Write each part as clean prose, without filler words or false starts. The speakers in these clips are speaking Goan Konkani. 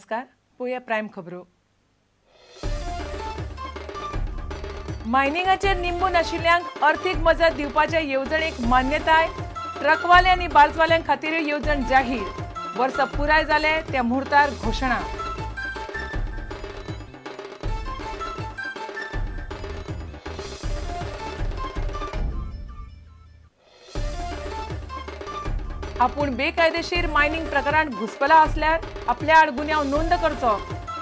नमस्कार. पळोवया प्रायम खबरो. मायनिंगाचेर निंबून आशिल्ल्यांक अर्थीक मजत दिवपाच्या येवजणेक मान्यताय. ट्रकवाले आनी बार्जवाल्यां खातीर येवजण जाहीर. वर्स पुराय जाले त्या मुहूर्तार घोशणा. आपूण बेकायदेशीर मायनिंग प्रकरण घुसपला असल्यार आपल्या आड गुन्यांव नोंद करचो.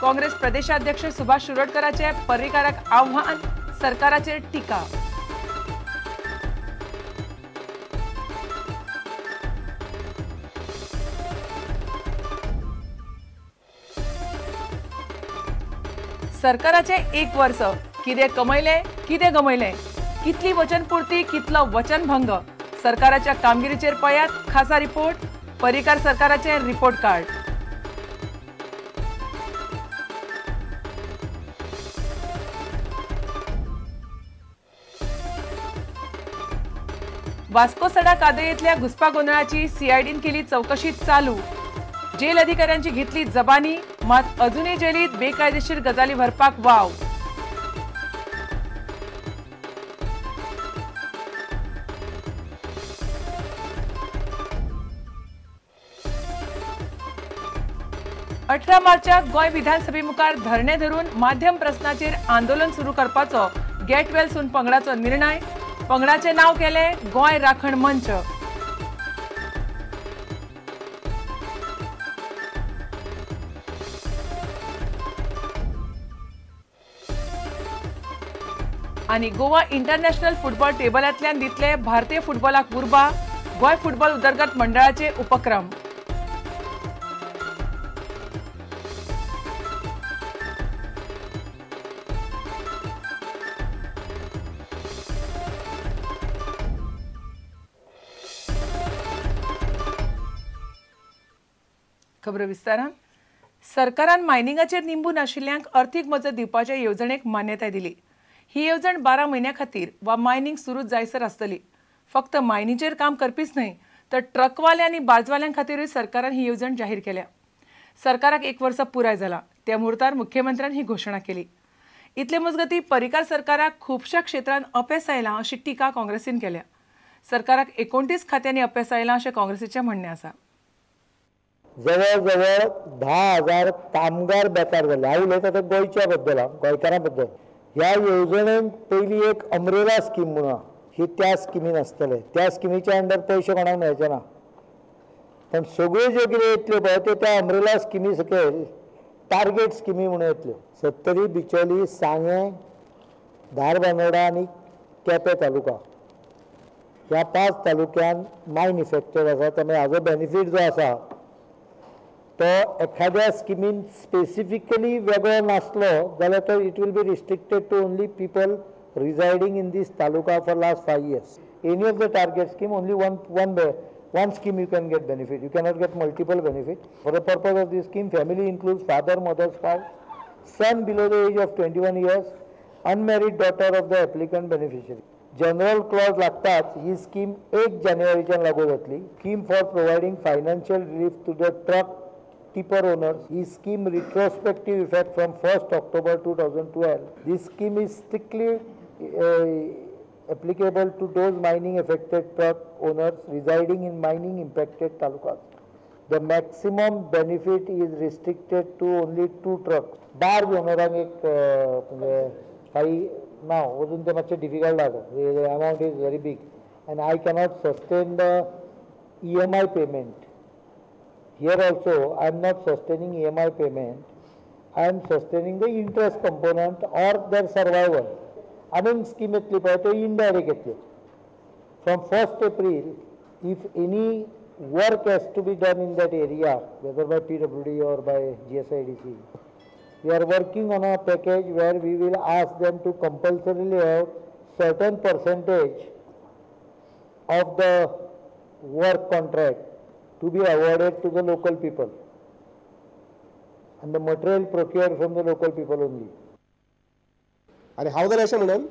काँग्रेस प्रदेशाध्यक्ष सुभाष शिरोडकराचे पर्रीकाराक आव्हान. सरकाराचेर टीका. सरकाराचे एक वर्स कितें कमयलें कितें गमयलें, कितली वचनपूर्ती कितलो वचनभंग. सरकाराच्या कामगिरीचेर पळयात खासा रिपोर्ट. पर्रीकार सरकाराचे रिपोर्ट कार्ड. वास्को सडा कादयेंतल्या घुसपा गोंदळाची सीआयडीन केली चवकशी चालू. जेल अधिकाऱ्यांची घेतली जबानी. मात अजूनय जेलीत बेकायदेशीर गजाली व्हरपाक वाव. अठरा मार्चाक गोंय विधानसभे मुखार धरणे धरून माध्यम प्रस्नाचेर आंदोलन सुरू करपाचो गेट वेल सून पंगडाचो निर्णय. पंगडाचें नांव केलें गोंय राखण मंच. आनी गोवा इंटरनॅशनल फुटबॉल टेबलांतल्यान दितले भारतीय फुटबॉलाक उर्बा. गोंय फुटबॉल उदरगत मंडळाचे उपक्रम. खबरो विस्तारान. सरकारान मायनिंगाचेर निंबून आशिल्ल्यांक अर्थीक मजत दिवपाच्या येवजणेक मान्यताय दिली. ही येवजण 12 म्हयन्यां खातीर वा मायनिंग सुरू जायसर आसतली. फक्त मायनीचेर काम करपीच न्हय तर ट्रकवाले आनी बार्जवाल्यां खातीरूय सरकारान ही येवजण जाहीर केल्या. सरकाराक एक वर्स पुराय जाला त्या मुहूर्तार मुख्यमंत्र्यान ही घोशणा केली. इतले मजगतीं पर्रीकार सरकाराक खुबश्या क्षेत्रांत अपेस आयलां अशी टिका काँग्रेसीन केल्या. सरकाराक 29 खात्यांनी अपेस आयलां अशें काँग्रेसीचें म्हणणें आसा. जवळ जवळ 10,000 कामगार बेकार जाले. हांव उलयता ते गोंयच्या बद्दल, गोंयकारां बद्दल. ह्या येवजणेन पयली एक अम्ब्रेला स्कीम म्हणून ही त्या स्किमीन आसतले. त्या स्किमीच्या अंडर पयशे कोणाक मेळचे ना, पण सगळ्यो ज्यो कितें येतल्यो पळय त्यो त्या अम्ब्रेला स्किमी सकयल टार्गेट स्किमी म्हणून येतल्यो. सत्तरी, बिचोली, सांगें, धारबांदोडा आनी केपें तालुका ह्या 5 तालुक्यान मायन इफेक्टेड आसा. त्यामुळे हाजो बेनिफीट जो आसा तो एखाद्या स्किमीन स्पेसिफिकली वेगळो नासलो जाल्यार तो it will be restricted to only people residing in this taluka for last 5 years. Any of the target scheme only one scheme you can get benefit. You cannot get multiple benefit. For the purpose of this scheme family includes father, mother, spouse, son below the age of 21 years, unmarried daughter of the applicant beneficiary. General clause लागताच ही स्कीम 1 जानेवारीच्यान लागू जातली. Scheme for providing financial relief to the truck tipper owners. This scheme retrospective effect from 1st October 2012. This scheme is strictly applicable to those mining affected truck owners residing in mining impacted talukas. The maximum benefit is restricted to only 2 trucks. Barge ओनरांक एक काही ना अजून ते मातशें डिफिकल्ट आसा. The amount is very big and I cannot sustain the EMI payment. Here also, I am not sustaining EMI payment, I am sustaining the interest component or their survival. आनीक स्कीम येतली पळय त्यो indirect येतल्यो. From 1st April, if any work has to be done in that area, whether by PWD or by GSIDC, we are working on a package where we will ask them to compulsorily have certain percentage of the work contract to be awarded to the local people and the material procured from the local people only. आणि हांव जाल्यार अशें म्हणून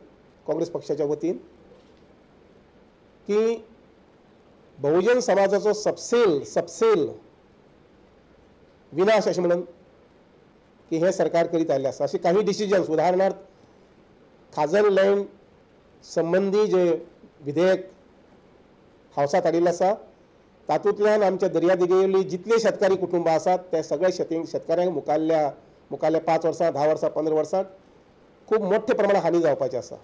काँग्रेस पक्षाच्या वतीन की बहुजन समाजाचो सबसेल विनाश अशें म्हणून की हें सरकार करीत आयिल्लें आसा. अशे काही डिसिजन्स, उदाहरणार्थ खाजन लँड संबंदी जे विधेयक हावसात हाडिल्लें आसा तातूंतल्यान आमच्या दर्यादेगेवयली जितले शेतकारी कुटुंबां आसात ते सगळे शेतकाऱ्यांक मुखारल्या 5 वर्सां, 10 वर्सां, 15 वर्सां खूब मोठ्या प्रमाणात हानी जावपाची आसा.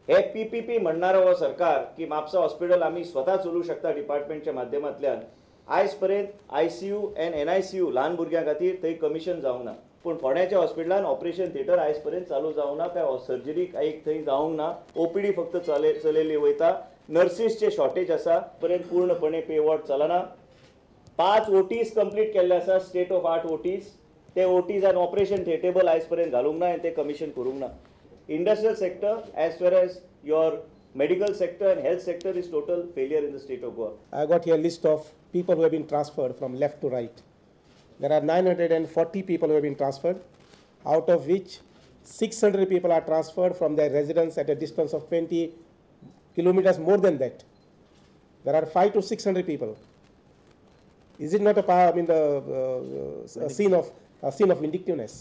हे पीपीपी म्हणणारो हो सरकार की म्हापसा हॉस्पिटल आमी स्वता चलोवंक शकता डिपार्टमेंटच्या माध्यमांतल्यान. आयज पर्यंत आयसीयू आनी एनआयसीयू ल्हान भुरग्यां खातीर थंय कमिशन जावंक ना, पूण फोंड्याच्या हॉस्पिटलान ऑपरेशन थिएटर आयज पर्यंत चालू जावंक ना, काय सर्जरी कांय थंय जावंक ना, ओपीडी फक्त चलयली वयता, नर्सीसचे शॉर्टेज आसा, पर्यंत पूर्णपणे पे वॉर्ड चलना. 5 ओटीज कंप्लीट केल्ले आसा, स्टेट ऑफ आर्ट ओटीज, ते ओटीज आनी ऑपरेशन थिएटेबल आयज पर्यंत घालूंक ना आनी ते कमिशन करूंक ना. Industrial sector as far as your medical sector and health sector is total failure in the state of Goa. I got here list of people who have been transferred from left to right. There are 940 people who have been transferred, out of which 600 people are transferred from their residence at a distance of 20 kilometers more than that. There are 500 to 600 people. Is it not a power, I mean, the scene of vindictiveness?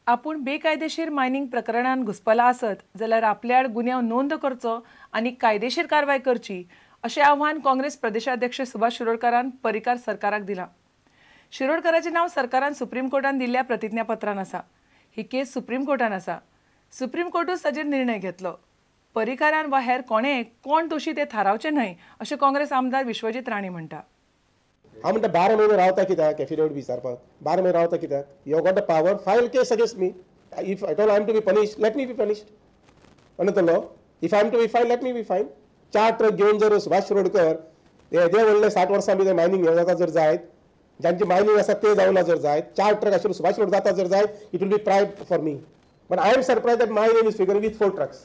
आपूण बेकायदेशीर मायनिंग प्रकरणान घुस्पला आसत जाल्यार आपल्या आड गुन्यांव नोंद करचो आनी कायदेशीर कारवाय करची अशें आव्हान काँग्रेस प्रदेशाध्यक्ष सुभाष शिरोडकारान पर्रीकार सरकाराक दिलां. शिरोडकाराचें नांव सरकारान सुप्रीम कोर्टान दिल्ल्या प्रतिज्ञापत्रान आसा. ही केस सुप्रीम कोर्टान आसा. सुप्रीम कोर्टूच ताचेर निर्णय घेतलो. पर्रीकारान वा हेर कोणें कोण दोशी ते थारावचें न्हय अशें काँग्रेस आमदार विश्वजीत राणे म्हणटा. हांव म्हणटा 12 म्हयने रावता कित्याक एफिडेवीट विचारपाक, 12 म्हयने रावता कित्याक? You got the power, file case against me. If at all I am to be punished, let me be punished under the law. If I am to be fine, let me be fine. 4 truck घेवन जर सुभाष शिरोडकर येदे व्हडले 60 वर्सां भितर मायनींग हें जाता जर जायत, जांची मायनींग आसा ते जावना जर जायत, 4 ट्रक आशिल्ले सुभाष शिरोडकर जाता जर जायत, it will be pride for me. But I am surprise that my name is figuring with 4 trucks.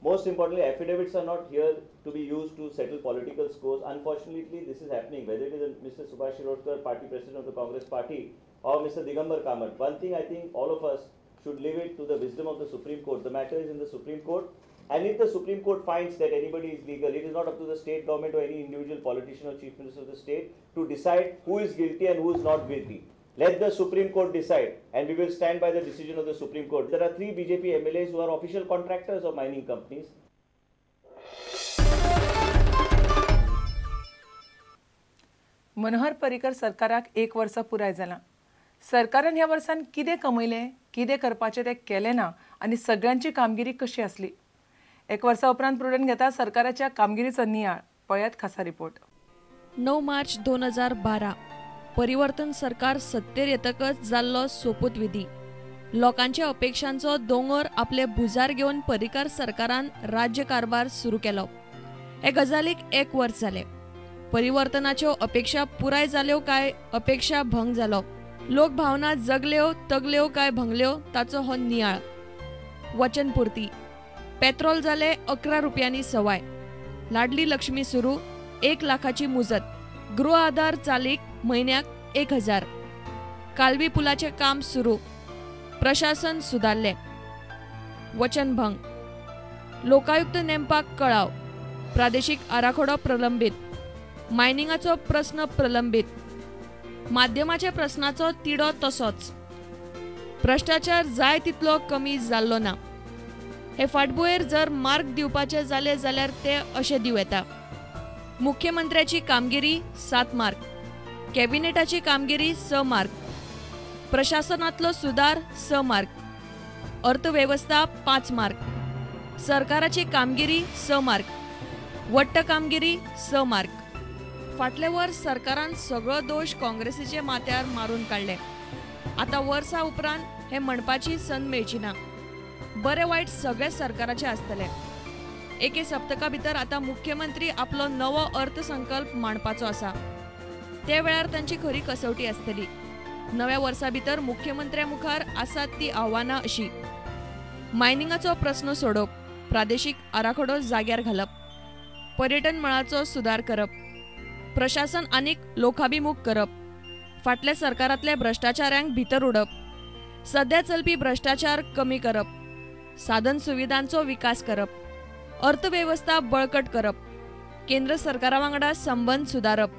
Most importantly, affidavits are not here to be used to settle political scores. Unfortunately, this is happening, whether it is Mr. Subhash Shirodkar, party president of the Congress party, or Mr. Digambar Kamat. One thing I think all of us should leave it to the wisdom of the Supreme Court. The matter is in the Supreme Court, and if the Supreme Court finds that anybody is legal, it is not up to the state government or any individual politician or chief minister of the state to decide who is guilty and who is not guilty. Let the Supreme Court decide, and we will stand by the decision of the Supreme Court. There are 3 BJP MLAs who are official contractors of mining companies. Manohar Parrikar सरकाराक 1 वर्स पुराय जालां. सरकारान ह्या वर्सान कितें कमयलें, कितें करपाचें तें केलें ना आनी सगळ्यांची कामगिरी कशी आसली? 1 वर्सा उपरांत प्रुडंट घेता सरकाराच्या कामगिरीचो नियाळ. पळयात खासा रिपोर्ट. 9 मार्च 2012 परिवर्तन सरकार सत्तेर येतकच जाल्लो सोपूतविधी. लोकांच्या अपेक्षांचो दोंगर आपले भुजार घेवन पर्रीकार सरकारान राज्य कारभार सुरू केलो. हे गजालीक 1 वर्स जालें. परिवर्तनाच्यो अपेक्षा पुराय जाल्यो काय अपेक्षा भंग जालो, लोक भावना जगल्यो तगल्यो काय भंगल्यो ताचो हो नियाळ. वचनपुर्ती, पेट्रोल जालें 11 रुपयांनी सवाय, लाडली लक्ष्मी सुरू, 1 लाखाची मुजत, गृह आधार चालीक म्हयन्याक 1000, कालवी पुलाचें काम सुरू, प्रशासन सुदारलें. वचनभंग, लोकायुक्त नेमपाक कळाव, प्रादेशीक आराखडो प्रलंबीत, मायनिंगाचो प्रस्न प्रलंबीत, माध्यमाच्या प्रस्नाचो तिडो तसोच, भ्रश्टाचार जाय तितलो कमी जाल्लो ना. हे फाटभुंयेर जर मार्क दिवपाचे जाले जाल्यार ते अशे दिवं येता. मुख्यमंत्र्याची कामगिरी 7 मार्क, कॅबिनेटाची कामगिरी 6 मार्क, प्रशासनातलो सुदार 6 मार्क, अर्थवेवस्था 5 मार्क, सरकाराची कामगिरी 6 मार्क, वट्ट कामगिरी 6 मार्क. फाटले वर्स सरकारान सगळो दोश काँग्रेसीचे माथ्यार मारून काडले. आतां वर्सा उपरांत हे म्हणपाची संद मेळची ना. बरें वायट सगळे सरकाराचे आसतले. एके सप्तका भितर आतां मुख्यमंत्री आपलो नवो अर्थसंकल्प मांडपाचो आसा. ते वेळार तांची खरी कसवटी आसतली. नव्या वर्सा भितर मुख्यमंत्र्या मुखार आसात ती आव्हानां अशी: मायनिंगाचो प्रस्न सोडोवप, प्रादेशीक आराखडो जाग्यार घालप, पर्यटन मळाचो सुदार करप, प्रशासन आनीक लोकाभिमुख करप, फाटल्या सरकारांतल्या भ्रश्टाचाऱ्यांक भितर उडप, सध्या चलपी भ्रश्टाचार कमी करप, साधन सुविधांचो विकास करप, अर्थवेवस्था बळकट करप, केंद्र सरकारा वांगडा संबंद सुदारप,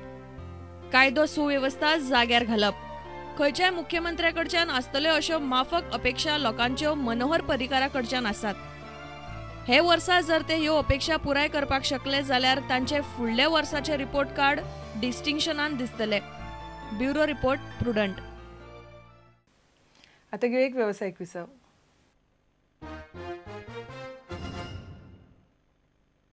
कायदो सुवेवस्था जाग्यार घालप. खंयच्याय मुख्यमंत्र्या कडच्यान आसतल्यो अश्यो माफक अपेक्षा लोकांच्यो मनोहर पर्रीकारा कडच्यान आसात. हे वर्सा जर ते ह्यो अपेक्षा पुराय करपाक शकले जाल्यार तांचे फुडल्या वर्साचे रिपोर्ट कार्ड डिस्टिंक्शनान दिसतले. Bureau report, Prudent. आता घेऊ एक वेवसायीक विसव.